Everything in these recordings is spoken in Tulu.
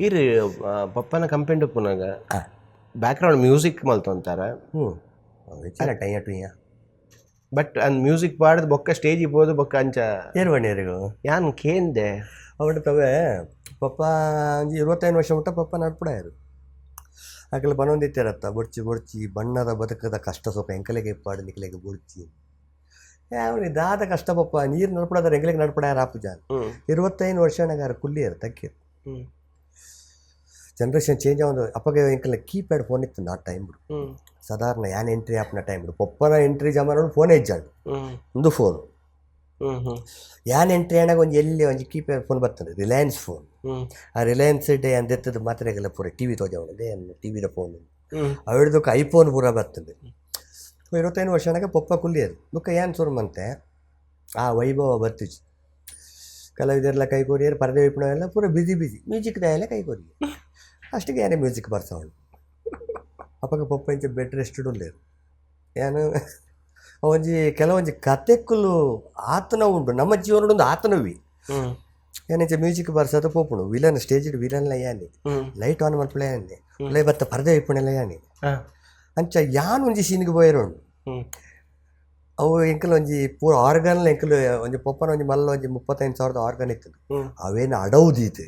ಇರ್ ಪಪ್ಪನ ಕಂಪೆಂಡ್ ಉಪ್ಪುನಗ ಬ್ಯಾಕ್ಗ್ರೌಂಡ್ ಮ್ಯೂಸಿಕ್ ಮಲ್ತೊಂತಾರ? ಹ್ಞೂ, ಹೆಚ್ಚಿನ ಟೈಯ ಟುಯ್ಯ. ಬಟ್ ಅಂದ್ ಮ್ಯೂಸಿಕ್ ಪಾಡ್ದು ಬೊಕ್ಕ ಸ್ಟೇಜ್ ಪೋದು ಬೊಕ್ಕ ಅಂಚ. ಏರ್ವಣ್ಯರಿಗೂ. ಯಾನ್ ಕೇಂದೆ. ಅವಡು ತವೆ ಪಪ್ಪ ಒಂಜಿ 25 ವರ್ಷ ಮುಟ್ಟ ಪಪ್ಪ ನಡ್ಪುಡಾಯರು. ಅಕಲ್ ಬನೊಂದಿತ್ತಾರತ್ತ, ಬೊಡ್ಚಿ ಬೊಡ್ಚಿ, ಬಣ್ಣದ ಬದುಕದ ಕಷ್ಟ ಸುಖ ಎಂಕಲೆಗೆ ಇಪ್ಪಾಡು, ನಿಕಲೆಗೆ ಬೊಡ್ಚಿ. ಅವನಿಗೆ ದಾದ ಕಷ್ಟ ಪಪ್ಪ, ನೀರು ನಡ್ಪಡಾದ್ರೆ ಎಂಕಲೆಗೆ ನಡ್ಪಡಾರ ಆಪುಜ. 25 ವರ್ಷ ನಗಾರ ಕುಲ್ಲಿಯರು ತಕ್ಕಿರು. ಜನರೇಷನ್ ಚೇಂಜ್ ಆವೊಂದು. ಅಪ್ಪಗೆ ಎಂಕಲ್ನ ಕೀಪ್ಯಾಡ್ ಫೋನ್ ಇತ್ತು ಆ ಟೈಮ್. ಸಾಧಾರಣ ಯಾನ್ ಎಂಟ್ರಿ ಆಪ್ನ ಟೈಮ್, ಪಪ್ಪನ ಎಂಟ್ರಿ ಜಮಾನ ಫೋನ್ ಇಜ್ಜಾಂಡ್. ಒಂದು ಫೋನ್. ಹ್ಮ್ ಹ್ಮ್ ಯಾನ್ ಎಂಟ್ರಿ ಆನಾಗ ಒಂಜಿ ಎಲ್ಲಿ ಒಂಜಿ ಕೀಪ್ಯಾಡ್ ಫೋನ್ ಬರ್ತದೆ, ರಿಲಯನ್ಸ್ ಫೋನ್. ಆ ರಿಲಯನ್ಸ್ ಡೇ ಅಂದೆತ್ತದ ಮಾತ್ರೆಗೆಲ್ಲ ಪೂರ ಟಿ ವಿ ತೋಜವಣದೆ, ಟಿ ವಿದ ಫೋನ್. ಅವಿಡ್ದಕ್ಕೆ ಐಫೋನ್ ಪೂರ ಬರ್ತದೆ. 25 ವರ್ಷನಾಗ ಪಪ್ಪ ಕುಲ್ಲಿಯರು. ಬೊಕ್ಕ ಏನ್ ಶುರು ಮಂತೆ ಆ ವೈಭವ ಬರ್ತಿಜಿ. ಕಲಾವಿದರೆಲ್ಲ ಕೈ ಕೊರಿಯರು, ಪರದೆ ವಿಪಣ ಎಲ್ಲ ಪೂರ ಬಿಸಿ ಬಿಸಿ, ಮ್ಯೂಸಿಕ್ ಎಲ್ಲ ಕೈ ಕೊರಿ. ಅಷ್ಟಿಗೆ ಏನೇ ಮ್ಯೂಸಿಕ್ ಬರ್ಸವಳು. ಅಪ್ಪಗ ಪಪ್ಪ ಇಂಚ ಬೆಡ್ ರೆಸ್ಟ್ ಉಲ್ಲೇರು. ಏನು ಒಂಜಿ ಕೆಲವೊಂಜಿ ಕತೆಕ್ಕುಲು ಆತನ ಉಂಟು, ನಮ್ಮ ಜೀವನಡು ಒಂದು ಆತನವಿ. ಏನಿಂಚ ಮ್ಯೂಸಿಕ್ ಬರ್ಸೋದು ಪೋಪುಂಡು, ವಿಲನ್ ಸ್ಟೇಜ್ ವಿಲನ್ಲ ಯಾನಿ. ಲೈಟ್ ಆನ್ ಮಲ್ಪಲೆ ಯಾನಿ, ಲೈ ಬತ್ತ ಪರದೆ ಇಪ್ಪುಣೆಲ್ಲ ಯಾನಿ. ಅಂಚ ಯಾನ್ ಒಂಜಿ ಸೀನ್ಗೆ ಪೋಯೆರ್ ಉಂಡು. ಅವು ಎಂಕಲ್ ಒಂಜಿ ಪೂರ ಆರ್ಗನ್, ಎಂಕಲ್ ಒಂಜಿ ಪೊಪ್ಪನ ಒಂಜಿ ಮಲ್ಲ ಒಂಜಿ 35,000ದ ಆರ್ಗನ್ ಇತ್ತು. ಅವೇನು ಅಡವು ದೀತು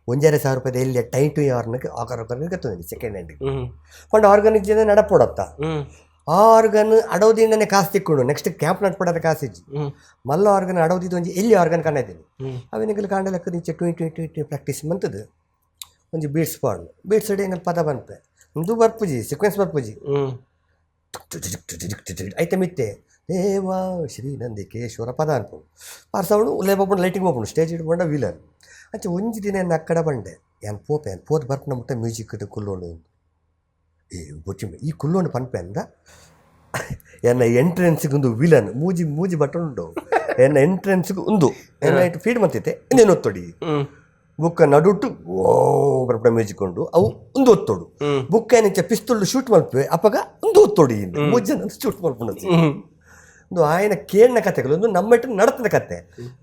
1,500 ರೂಪಾಯಿದ ಎಲ್ಲಿ ಟೈ ಟು ಆರ್ನಕ್ಕೆ ಆಕರ್ ಗೊತ್ತದ ಸೆಕೆಂಡ್ ಹ್ಯಾಂಡ್ ಪಂಡ ಆರ್ಗನ್ ಇಜ್ಜಿಂದ ನಡಪೊಡತ್ತ. ಆ ಆರ್ಗನ್ ಅಡವದಿಂದನೇ ಕಾಸು ತಿಕ್ಕೊಂಡು ನೆಕ್ಸ್ಟ್ ಕ್ಯಾಂಪ್ ನಡ್ಪಡೋದ ಕಾಸು ಇಜ್ಜಿ. ಮಲ್ಲ ಆರ್ಗನ್ ಅಡವದಿದ್ದು ಒಂಜಿ ಎಲ್ಲಿ ಆರ್ಗನ್ ಕಾಣಿದ್ದೀನಿ. ಅವೇನಿಗೆಲ್ಲ ಕಾಂಡ ಲೆಕ್ಕ ಇಂಚೆ ಟ್ವಿ ಟ್ವಿ ಟ್ವಿ ಟ್ವಿ ಪ್ರಾಕ್ಟೀಸ್ ಮಂತದ್ದು. ಒಂಜಿ ಬೀಟ್ಸ್ ಪಾಡು, ಬೀಟ್ಸ್ ಅಡಿ ಎಂಕಲ್ ಪದ ಬನ್ಪೆ. ಉಂದು ಬರ್ಪುಜಿ, ಸೀಕ್ವೆನ್ಸ್ ಬರ್ಪುಜಿ. ಐತೆ ಮಿತ್ತೆ ದೇವಾ ಶ್ರೀ ನಂದಿಕೇಶ್ವರ ಪದ ಅನ್ಪುಂಡು ಪಾರ್ಸವಡು ಉಲ್ಲೇ ಪೋಪುಂಡು, ಲೈಟಿಂಗ್ ಪೋಪುಂಡು, ಸ್ಟೇಜ್ ಇಟ್ಕೊಂಡ ವೀಲರ್. ಅಂಚ ಒಂಜಿ ದಿನ ಎನ್ನ ಅಕ್ಕಡ ಬಂಡೆ, ಯಾನ್ ಪೋಪೆ, ಯಾನ್ ಪೋದು ಬರ್ಪುನ ಮುಟ್ಟ ಮ್ಯೂಸಿಕ್ ಕುಲ್ಲೋಂಡು. ಏ ಬೊಚ್ಚಿ, ಈ ಕುಲ್ಲೋಂಡು ಪನ್ಪೆ ಅಂದ, ಎನ್ನ ಎಂಟ್ರೆನ್ಸ್ಗೆ ಒಂದು ವಿಲನ್ ಮೂಜಿ ಮೂಜಿ ಬಟನ್ ಉಂಡು. ಎನ್ನ ಎಂಟ್ರೆನ್ಸ್ಗೆ ಒಂದು ಎನ್ನ ಫೀಡ್ ಮಂತಿತ್ತೆ, ಇನ್ನೇನು ಒತ್ತೊಡಿ. ಬುಕ್ಕ ನಡುಟು ಓ ಬರ್ಪುನ ಮ್ಯೂಸಿಕ್ ಉಂಡು, ಅವು ಒಂದು ಒತ್ತೊಡು. ಬುಕ್ಕ ಏನಿಂಚ ಪಿಸ್ತೂಲ್ ಶೂಟ್ ಮಲ್ಪೆ, ಅಪಗ ಒಂದು ಒತ್ತೊಡಿ. ಮೂಜಿ ಜನ ಶೂಟ್ ಮಲ್ಪುಂಡು. ಒಂದು ಆಯನ ಕೇಳಿನ ಕತೆಗಳು, ಒಂದು ನಮ್ಮ ನಡತದ ಕತೆ.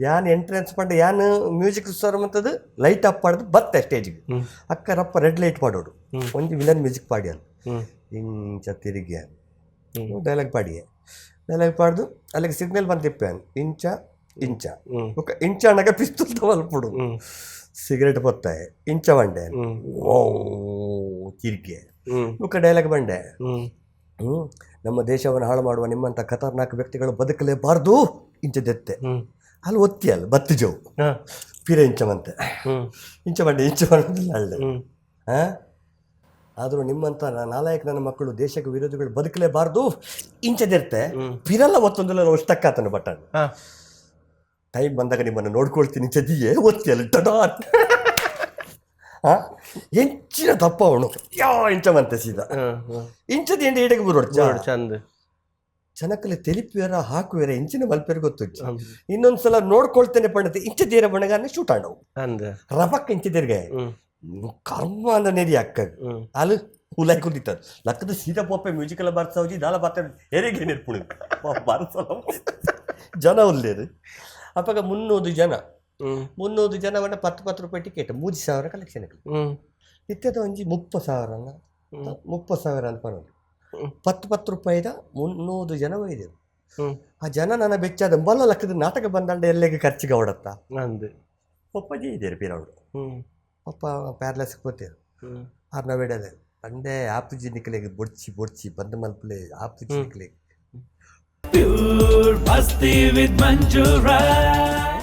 ಯಾನ್ ಎಂಟ್ರೆನ್ಸ್ ಪಂಡ ಯಾನ್ ಮ್ಯೂಸಿಕ್ ಸರ್ ಮಂತದ್ದು ಲೈಟ್ ಅಪ್ ಪಾಡ್ದು ಬತ್ತೆ ಸ್ಟೇಜ್ಗೆ. ಅಕ್ಕ ರಪ್ಪ ರೆಡ್ ಲೈಟ್ ಪಾಡೋಡು. ಒಂಜಿ ವಿಲನ್ ಮ್ಯೂಸಿಕ್ ಪಾಡ್ಯಾನ. ಇಂಚ ತಿರುಗಿ ಡೈಲಾಗ್ ಪಾಡಿಯೆ. ಡೈಲಾಗ್ ಪಾಡ್ದು ಅಲ್ಲಿಗೆ ಸಿಗ್ನಲ್ ಬಂದು ತಿಪ್ಪಾನ್, ಇಂಚ ಇಂಚ. ಬೊಕ್ಕ ಇಂಚ ಅಣ್ಣಗ ಪಿಸ್ತೂಲ್ ಮಲ್ಪುಡು. ಸಿಗರೇಟ್ ಪೊತ್ತಾಯ, ಇಂಚ ಬಂಡೆ, ಓ ತಿರ್ಗೆ. ಬೊಕ್ಕ ಡೈಲಾಗ್ ಬಂಡೆ. ಹ್ಮ್ ನಮ್ಮ ದೇಶವನ್ನು ಹಾಳು ಮಾಡುವ ನಿಮ್ಮಂಥ ಖತರ್ನಾಕ್ ವ್ಯಕ್ತಿಗಳು ಬದುಕಲೇಬಾರ್ದು ಇಂಚ ದೆತ್ತೆ. ಅಲ್ಲಿ ಒತ್ತಿ ಅಲ್ಲ ಬತ್ತಿ ಜೋವು. ಪಿರ ಇಂಚ ಮಂತೆ, ಇಂಚ ಬಂಡೆ, ಇಂಚ ಬಂಡೆ ಅಳ್ಳೆ. ಹಾಂ, ಆದರೂ ನಿಮ್ಮಂಥ ನಾಲಾಯಕ ನನ್ನ ಮಕ್ಕಳು, ದೇಶಕ್ಕೆ ವಿರೋಧಿಗಳು ಬದುಕಲೇಬಾರ್ದು ಇಂಚದಿರ್ತೆ. ಪಿರಲ್ಲ ಒತ್ತೊಂದಲ್ಲ ಅಷ್ಟಕ್ಕಾತನು ಬಟನ್. ಟೈಮ್ ಬಂದಾಗ ನಿಮ್ಮನ್ನು ನೋಡ್ಕೊಳ್ತೀನಿ ಚದಿಯೇ ಒತ್ತಿ ಅಲ್ಲ ಟಡಾ. ಹಾಂ, ಎಂಚಿನ ತಪ್ಪ ಅವನು ಯಾ ಇಂಚ ಮಂತೆ ಸೀದಾ. ಇಂಚದ ಎಂಡ ಇಡಗೆ ಬರೋಡು. ಚಂದ. ಜನಕ್ಕಲ್ಲಿ ತೆಲಿಪೇರ ಹಾಕುವೇರ ಇಂಚಿನ ಮಲ್ಪೇರ ಗೊತ್ತು. ಇನ್ನೊಂದ್ಸಲ ನೋಡ್ಕೊಳ್ತೇನೆ ಪಂಡತೆ ಇಂಚ ತೀರ ಬಣಗಾನೆ ಶೂಟ್ ಆಡವು. ಅಂದ. ರಬಕ್ ಇಂಚ ತಿರ್ಗೆ. ಕರ್ಮ ಅಂದ ನೆರಿ ಅಕ್ಕ. ಅಲ್ಲಿ ಹುಲಾಯ್ ಕುಂದಿತ್ತದು ಲಕ್ಕದ ಸೀದಾ ಪೋಪೆ. ಮ್ಯೂಸಿಕ್ ಎಲ್ಲ ಬರ್ಸೌಜಿ ದಾಲ ಬಾತ ಎರೆಗೆ ನಿರ್ಪುಣಿ ಬರ್ಸಲ. ಜನ ಉಲ್ಲೇರು ಅಪ್ಪಗ 300 ಜನ. 300 ಜನ ಬಂಡ 10 10 ರೂಪಾಯಿ ಟಿಕೆಟ್, 3,000 ಕಲೆಕ್ಷನ್. ಇತ್ಯದ ಒಂಜಿ 30,000, 30,000 ಅಂತ ಪನೊಲಿ. 10 10 ರೂಪಾಯಿದ 300 ಜನ ಒಯ್ದೆವು. ಆ ಜನ ನನ್ನ ಬೆಚ್ಚಾದ ಬಲ್ಲ ಲಕ್ಕದ ನಾಟಕ ಬಂದಂಡ ಎಲ್ಲೆಗೆ ಖರ್ಚಿಗೆ ಅವಡತ್ತ. ಅಂದ್. ಪಪ್ಪಾಜಿ ಇದ್ದೀರಿ ಪೀರವಡು. ಪಪ್ಪ ಪ್ಯಾರ್ಲೆಸ್ಗೆ ಪೋತೇರು. ಆರ್ನ ಬೇಡದೆ ಪಂಡೆ ಆಪುಜಿ ನಿಕ್ಲೆಗ್, ಬೊಡ್ಚಿ ಬೊಡ್ಚಿ ಬಂದ್ ಮಲ್ಪಲೆ ಆಪುಜಿ ನಿಕ್ಲೆಗ್. Pure Masti with Manju Rai.